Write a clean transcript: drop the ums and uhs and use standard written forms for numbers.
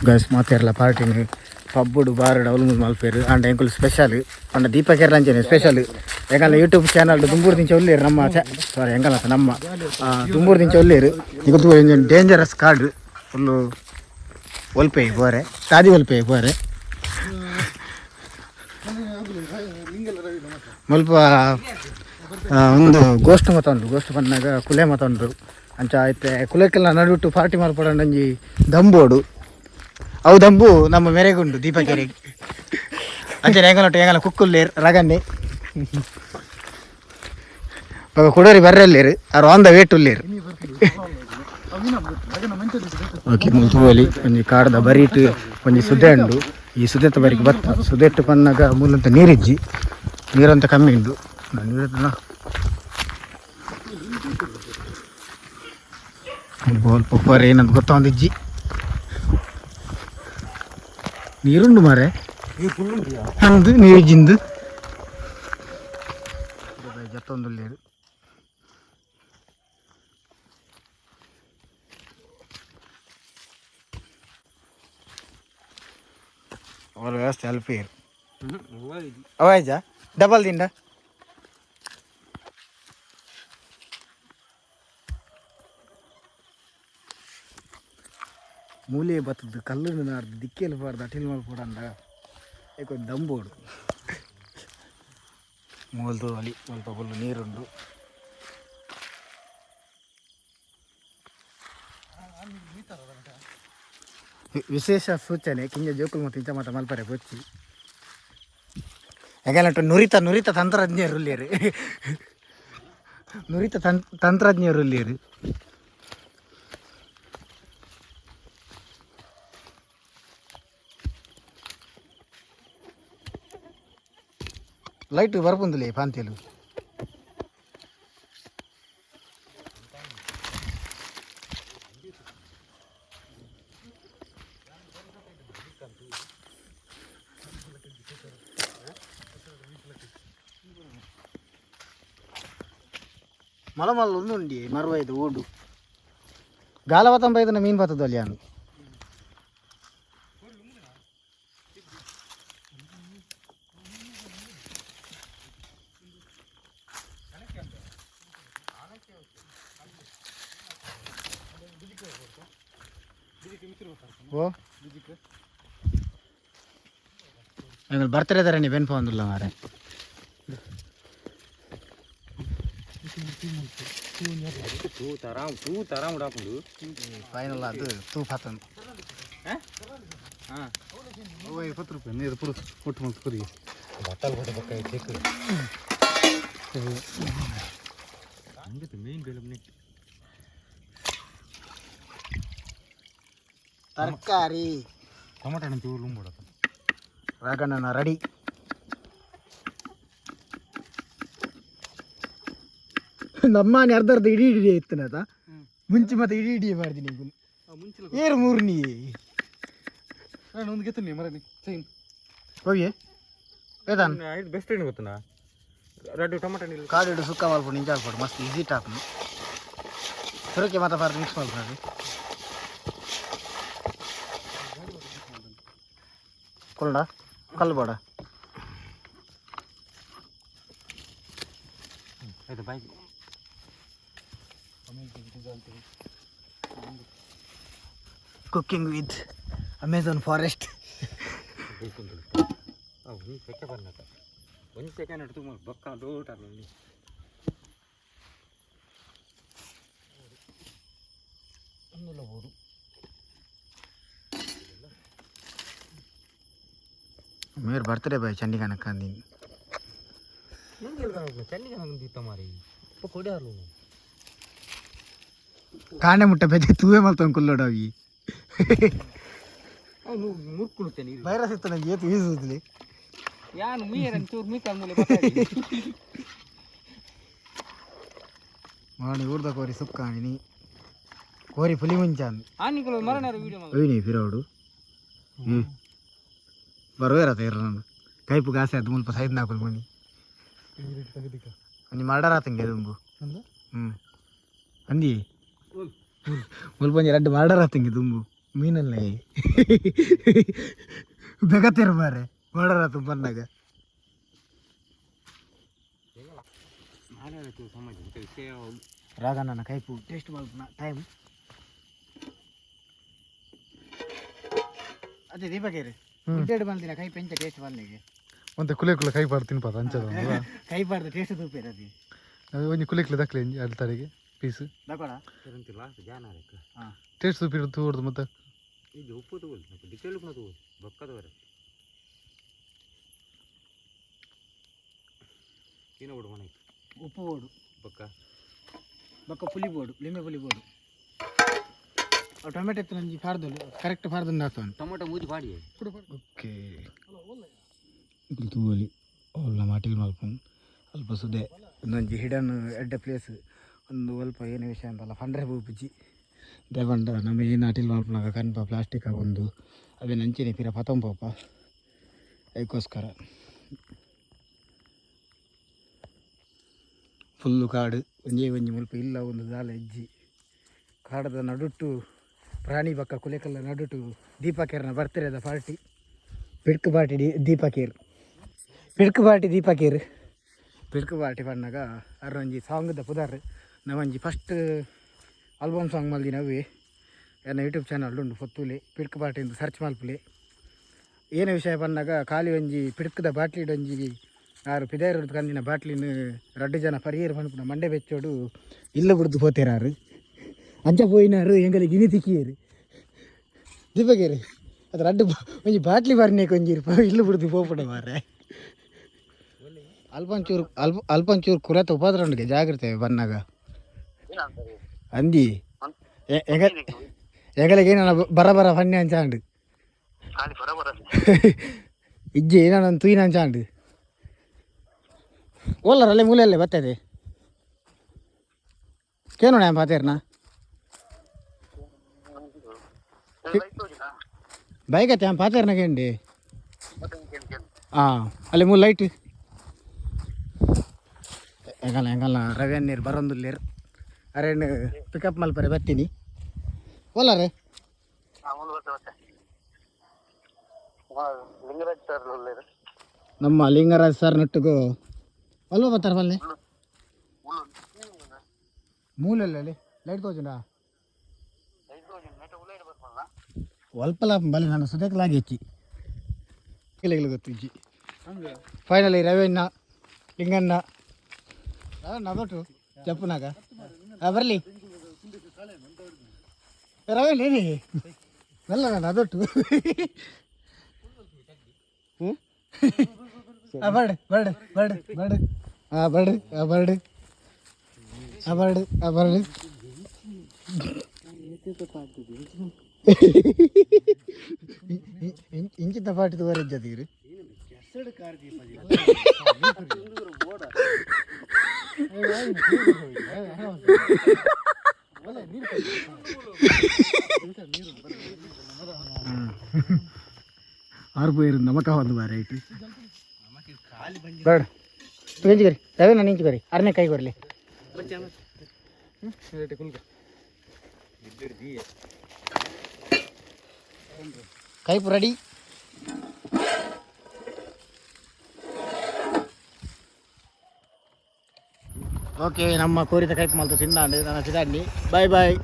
Guys ಮಾತೆರ್ಲ ಪಾರ್ಟಿನ ಪಬ್ಬುಡು ಬಾರುಡು ಅವಲು ಮಲ್ಪೇರು ಆಂಡ ಎಂಕುಲು ಸ್ಪೆಷಲ್ ಪಂಡ ದೀಪಕೆರ್ಲ ಅಂಚನೆ ಸ್ಪೆಷಲ್ ಎಂಕಲ್ನ ಯೂಟ್ಯೂಬ್ ಚಾನಲ್ ದುಂಬೂರು ದಿಂಚ ಉಲ್ಲೇರು ನಮ್ಮ ಸಾರಿ ಎಂಕಲ್ಲ ನಮ್ಮ ದುಂಬೂರು ದಿಂಚ ಉಲ್ಲೇರು ನಿಗು ಡೇಂಜರಸ್ ಕಾರ್ಡ್ ಫುಲ್ಲು ಒಲ್ಪೆ ಬೋರೆ ತಾದಿ ಒಲ್ಪೆ ಬೋರೆ ಮುಲ್ಪ ಒಂದು ಗೋಷ್ಠ ಮತ ಉಂಡು. ಗೋಷ್ಠ ಪನ್ನಾಗ ಕುಲೆ ಮತ ಉಂಡು. ಅಂಚ ಐತೆ ಕುಲೆಕ್ಕೆಲ್ಲ ನಡುವಿಟ್ಟು ಪಾರ್ಟಿ ಮಲ್ಪಡಂಜಿ ದಂಬೋಡು. ಅವು ದಂಬು ನಮ್ಮ ಮೆರೆಗುಂಡು ದೀಪಕೆರೆ. ಅಂಚನೆ ಎಂಗಲೊಟ್ಟು ಎಂಗಲ ಕುಕ್ಕುಲ್ಲೇರು ರಗನ್ನೆ ಬೊಕ ಕುಡೋರಿ ಬರ್ರೆಲ್ಲೇರು ಆರು ಆನ್ the ವೇಟ್ ಉಲ್ಲೇರು. ಓಕೆ, ಮುಲ್ತುವಲಿ ಒಂಜಿ ಕಾಡ್ದ ಬರೀಟ್ ಒಂಜಿ ಸುದೆ ಉಂಡು. ಈ ಸುದೆತ್ತ ಬರಿಗೆ ಬತ್ತ ಸುದೆಟ್ಟು ಪನ್ನಾಗ ಮೂಲಂತ ನೀರಿಜ್ಜಿ, ನೀರಂತ ಕಮ್ಮಿ ಉಂಡು. ನೀರನ್ನ ಬೋಲ್ ಪೊಪ್ಪರೆ ಏನಂತ ಗೊತ್ತೊಂದಿಜ್ಜಿ. ನೀರುಂಡು ಮಾರೆ ಅಂದು ನೀರಿಜ್ಜಿಂದು ಜತ್ತೊಂದುಲ್ಲೇರು. ಅವ್ರ ವ್ಯವಸ್ಥೆ ಅಲ್ಪ ಅವಾಯ್ಜ ಡಬಲ್ ದಿಂಡ. ಮೂಲೆ ಬತ್ತದ ಕಲ್ಲುನು ನಾಡ್ದು ದಿಕ್ಕೆಲ್ ಪಾಡ್ದು ಅಟಿಲ್ ಮಲ್ಪೊಡಂಡ ಏಕ ದಂಬೋಡು. ಮೂಲ್ದು ಅಲಿ ಮುಲ್ಪ ಫುಲ್ಲು ನೀರುಂಡು. ವಿಶೇಷ ಸೂಚನೆ ಕಿಂಜ ಜೋಕುಲು ಮತ್ತು ಇಂಚ ಮಾತ ಮಲ್ಪರೆ ಬೊಚ್ಚಿ. ಯಾಕಂದ್ರೆ ನುರಿತ ನುರಿತ ತಂತ್ರಜ್ಞರು ಉಲ್ಲೇರು, ನುರಿತ ತಂತ್ರಜ್ಞರು ಉಲ್ಲೇರು. ಲೈಟ್ ಬರ್ಪುಂದುಲೇ ಪಾಂತೇಲು. ಮಲ ಮಲ್ಲ ಉಂದುಂಡಿ ಮರ್ವೈದು ಓಡು ಗಾಲವತಂ ಬೈದನ ಮೀನು ಬತ್ತದಲ್ಲಿ ಅನು. ಓ ಎಂಗಳು ಬರ್ತಾರೆ ನೀ ಬೆನ್ಪ ಒಂದುಲ್ಲ ಮಾರೆ. ತೂ ತರಾಮ್ ತೂ ತರಾಮ್ ಉಡಾಪುಂಡು. ಫೈನಲ್ ಅದು ತೂ ಫಾತನ್. ಹಾಂ. 10 ರೂಪಾಯಿ ನೀರು ಪುರು ಒಟ್ಟು ಮಲ್ತು ಕೊರಿ. ಬಟ್ಟಲ್ ಕೊಟ್ಟು ಬಕ್ಕ ಚೆಕ್ ಮೇನ್ ಬೇಲೆ ನೆಟ್. ತರಕಾರಿ. ಟೊಮಾಟೊ ಹಣ್ಣು ಚೂರು ಲುಂಬೋಡಪ್ಪ. ರಾಗಣ್ಣ ರೆಡಿ. ನಮ್ಮನೆ ಅರ್ಧ ಅರ್ಧ ಇಡೀ ಇಡೀ ಇತ್ತನದ ಮುಂಚೆ ಮತ್ತೆ ಇಡೀ ಇಡೀ ಮಾಡ್ತೀನಿ. ಏರು ಮೂರ್ನಿ. ನಾನು ಒಂದು ಗೆತ್ತೀನಿ ಮರನಿ ಚೈನ್. ಹೋಗಿ ಏದಾನ್. ಇದು ಬೆಸ್ಟ್ ಏನು ಗೊತ್ತನಾ? ರೆಡ್ ಟೊಮಾಟೊ ಹಣ್ಣು. ಕಾಡಿಡು ಸುಕ್ಕ ಮಲ್ಪಡು ನಿಂಚ ಹಾಕ್ಬಿಡು ಮಸ್ತ್ ಈಸಿ ಟಾಪ್ನು ಸುರಕ್ಕೆ ಮಾತಾ ಪಾರ್ದು ಮಿಕ್ಸ್ ಮಲ್ಪಡು ಕೊಲ್ಡ ಕಲ್ಲು ಬೇಡ. ಆಯ್ತು bye. Cooking with Amazon forest. ಒಂದು ಸೆಕೆ ಬರ್ನಕ ಒಂದು ಸೆಕೆಂಡ್ ಹಿಡ್ದು ಬೊಕ್ಕ ದೋಟ ಅಲ್ಲಿ. ಮೇರ್ ಬರ್ತ್ಡೇ ಬಾಯ್ ಚಂಡಿಗನಕ್ಕ ಅಂದಿನಿ. ಚಂಡಿಗೆ ನಂಗೆ ಮಾರಿ ಕೊಡಿಯಾರು. ಕಾಣೆ ಮುಟ್ಟ ಬೆಜೆ ತೂವೆ ಮಲ್ತೊಂದು ಕುಲ್ಲೋಡವಿ. ಮುರ್ಕುಳುತ್ತೆ ನೀರು. ವೈರಸ್ ಇತ್ತು ನಂಗೆ ಏತು ಈಸುದಿಲ್ಲ. ಯಾನು ಮುಯ್ಯರ ಚೂರು ಮೀತ ಮೂಲೆ. ಮಾಡಿ ಊರ್ದ ಕೋರಿ ಸುಕ್ಕಾಣಿನಿ ಕೋರಿ ಪುಲಿ ಮುಂಚಾನ್. ಆನಿಕುಲು ಮರಣರ ವಿಡಿಯೋ. ಒಯ್ನಿ ಫಿರೋಡು ಹ್ಞೂ ಬರುವೇರ ತೇರ ನಾನು ಕೈಪು ಗಾಸೆ ಅದು ಮುಲ್ಪ ಸೈದ್ ನಾಕುಲು ಮಣಿ ಒಂಜಿ ಮರ್ಡರ್ ಆತಂಗೆ ದುಂಬು. ಹ್ಞೂ ಅಂದಿ ಮುಲ್ಪ ಒಂಜಿ ರಡ್ಡ್ ಮರ್ಡರ್ ಆತಂಗೆ ದುಂಬು. ಮೀನಲ್ಲ ಬೆಗತಿರ್ ಮಾರೆ ಮಾಡರ ಬಂದಾಗ. ರಾಗಣ್ಣ ಕೈಪು ಟೇಸ್ಟ್ ಮಲ್ಪುನ ಟೈಮ್ ಅದೇ ದೀಪಕೇರಿ ಗುಡ್ಡೇಡು ಬಂದಿನ ಕೈ ಪೆಂಚ ಟೇಸ್ಟ್ ಬಂದಿಗೆ. ಒಂತೆ ಕುಲೆ ಕುಲೆ ಕೈ ಪಾಡ್ತೀನಿ ಪಾತ ಅಂಚದ. ಕೈ ಪಾಡ್ದು ಟೇಸ್ಟ್ ತೂಪೇರು ಅದು. ಅದು ಒಂಜಿ ಕುಲೆ ಕುಲೆ ದಕ್ಲೆ ಅಲ್ತಾರಿಗೆ ಪೀಸ್. ದಕೊಡ. ಲಾಸ್ಟ್ ಜಾನ. ಹಾಂ. ಟೇಸ್ಟ್ ತೂಪಿರು ತೂರ್ದು ಮತ್ತೆ. ಇದು ಉಪ್ಪು ತಗೋಲ್, ಡಿಟೇಲ್ ತಗೋಲ್ ಬೊಕ್ಕದವರೆ ಏನು ಬಿಡು ಮನೆ. ಉಪ್ಪು ಬೋಡು. ಬೊಕ್ಕ. ಬೊಕ್ಕ ಪುಲಿ ಬೋಡು, ಲಿಂಬೆ ಪುಲಿ ಬೋಡು. ಅವು ಟೊಮೆಟೊ ಎತ್ತು ನಂಜಿ ಪಾರ್ದಲು ಕರೆಕ್ಟ್ ಪಾರ್ದಂದು ಆತವನು. ಟೊಮೊಟೊ ಮೂಜಿ ಪಾಡಿ. ಓಕೆ, ತೂವಲಿ ಅವ್ಲ ಮಾಟಿಲ್ ಮಲ್ಪುನ್ ಅಲ್ಪ ಸುದೆ ಒಂದೊಂಜಿ ಹಿಡನ್ ಎಡ್ಡೆ ಪ್ಲೇಸ್. ಒಂದು ಅಲ್ಪ ಏನು ವಿಷಯ ಅಂತಲ್ಲ ಪಂಡ್ರೆ ಪೂಪುಜಿ ದೇವಂಡ ನಮ್ಮ ಏನು ಅಟಿಲ್ ಮಲ್ಪುನಾಗ ಕನ್ಪ ಪ್ಲಾಸ್ಟಿಕ್ ಒಂದು ಅವೇನು ಅಂಚೆನೆ ಪಿರ ಪತೊಂಪೋಪ. ಅದಕ್ಕೋಸ್ಕರ ಫುಲ್ಲು ಕಾಡು, ಒಂಜೇ ಒಂಜಿ ಮುಲ್ಪ ಇಲ್ಲ ಒಂದು ದಾಲ ಇಜ್ಜಿ. ಕಾಡದ ನಡುಟ್ಟು ಪ್ರಾಣಿ ಬಕ್ಕ ಕುಲೆಕಲ್ಲ ನಡುಟು ದೀಪಕೇರ್ನ ಬರ್ತಿರದ ಪಾರ್ಟಿ, ಪಿಡ್ಕು ಪಾರ್ಟಿ. ದೀಪಕೇರ್ ಪಿಡ್ಕು ಪಾರ್ಟಿ, ದೀಪಕೇರ್ ಪಿಡ್ಕು ಪಾರ್ಟಿ ಪನ್ನಾಗ ಅರೊಂಜಿ ಸಾಂಗ್ದ ಪುದರ್. ನಾವೊಂಜಿ ಫಸ್ಟ್ ಆಲ್ಬಮ್ ಸಾಂಗ್ ಮಲ್ದಿನ ಅವೇ. ಎನ್ನ ಯೂಟ್ಯೂಬ್ ಚಾನಲ್ ಉಂಡು, ಪೊತ್ತುಲೆ ಪಿಡ್ಕು ಪಾರ್ಟಿ ಅಂತ ಸರ್ಚ್ ಮಲ್ಪುಲೆ. ಏನು ವಿಷಯ ಪನ್ನಾಗ ಖಾಲಿ ಒಂಜಿ ಪಿಡ್ಕದ ಬಾಟ್ಲಿಡ್ ಒಂಜಿ ಆರು ಪಿದಾಯರ್ ಕಂದಿನ ಬಾಟ್ಲಿನ ರಡ್ಡು ಜನ ಪರಿಯರ್ ಪನ್ಪುನ ಮಂಡೆ ಬೆಚ್ಚೋಡು ಇಲ್ಲ ಬಿಡ್ದು ಪೋತೇರಾರು. ಅಂಚ ಪೋಯಿನಾರು ಎಂಗಲಿಗೆ ಇನಿ ತಿಕ್ಕಿಯರು. ದೀಪಕೇರು ಅದು ರಡ್ಡು ಒಂಜಿ ಬಾಟ್ಲಿ ಬಾರಿನೇಕ ಒಂಜಿ ಇಲ್ಲು ಬಿಡ್ದು ಪೋಪುಡ ಮಾರ್ರೆ. ಅಲ್ಪಂಚೂರು ಅಲ್ಪ ಅಲ್ಪಂಚೂರು ಕುರತ ಉಪದ್ರ ಉಂಡುಗೆ, ಜಾಗ್ರತೆ ಬನ್ನಾಗ. ಅಂದಿ ಎಂಗ ಎಂಗಲಿಗೆ ಏನ ಬರ ಬರ ಫನ್ನೆ ಅಂಚಾಂಡು ಇಜ್ಜಿ ಏನ ತೂಯಿನ ಅಂಚಾಂಡು ಓಲ್ಲರ ಅಲ್ಲೇ ಮೂಲೆಯಲ್ಲೇ ಬರ್ತದೆ. ಕೇನೋಣ ಪಾತೇರ್ನ ಬೈಕ್ ಅತ್ತೆ ಪಾತೇರ್ನ ಕೇಂಡಿ. ಹಾಂ, ಅಲ್ಲಿ ಮೂಲ ಲೈಟ್ ಎಂಗಲ್ಲ ಎಂಗಲ್ಲ ರವಿ ನೀರು ಬರೋಂದುಲ್ಲೇರು. ಅರೇನು ಪಿಕಪ್ ಮಲ್ಪರೆ ಬರ್ತೀನಿ ಓಲಾರೆ. ಲಿಂಗರಾಜ್ ಸರ್. ನಮ್ಮ ಲಿಂಗರಾಜ್ ಸರ್ ನಟ್ಟುಗು ಅಲ್ವ ಬರ್ತಾರ ಬಲ್ಲೆ ಮೂಲೆಲ್ಲ ಲೈಟ್ ತೋಜುಂಡಾ ಅಲ್ಪಲ ಬಲ್ಲೆ. ನಾನು ಸುದೇಕಲಾಗಿ ಹೆಚ್ಚಿ ಕಿಲೆಗಳು ಗೊತ್ತಿಜ್ಜಿ. ಫೈನಲಿ ರವಿಯಣ್ಣ ಲಿಂಗಣ್ಣ ನದೊಟ್ಟು ಜಪ್ಪುನಾಗ ಬರಲಿ. ರವಿ ಏನಿ ಅಲ್ಲ ನಾನು ಅದೊಟ್ಟು. ಹ್ಞೂ, bird bird bird bird. ಹಾಂ, ಬರ್ಡ್. ಆ ಬರ್ಡ್, ಆ ಬರ್ಡ್, ಆ ಬರ್ಡ್. ಇಂಚಿನ ಪಾಟಿ ತೋರಿಜ್ಜತೀರು. ಆರು ಪೋಯಿರು ನಮಕ ಒಂದು ಬಾರ ಐತಿ ಬೇಡ. ಇಂಚು ಕರಿ ರವಿ, ನಾನು ಇಂಚು ಕರಿ ಅರನೇ ಕೈ ಕೊರಲಿ. ಕೈಪು ರೆಡಿ. ಓಕೆ, ನಮ್ಮ ಕೋರಿದ ಕೈಪು ಮಲ್ತು ತಿಂದಾಂಡು. ನನ್ನ ಸಿದಾಂಡಿ, ಬಾಯ್ ಬಾಯ್.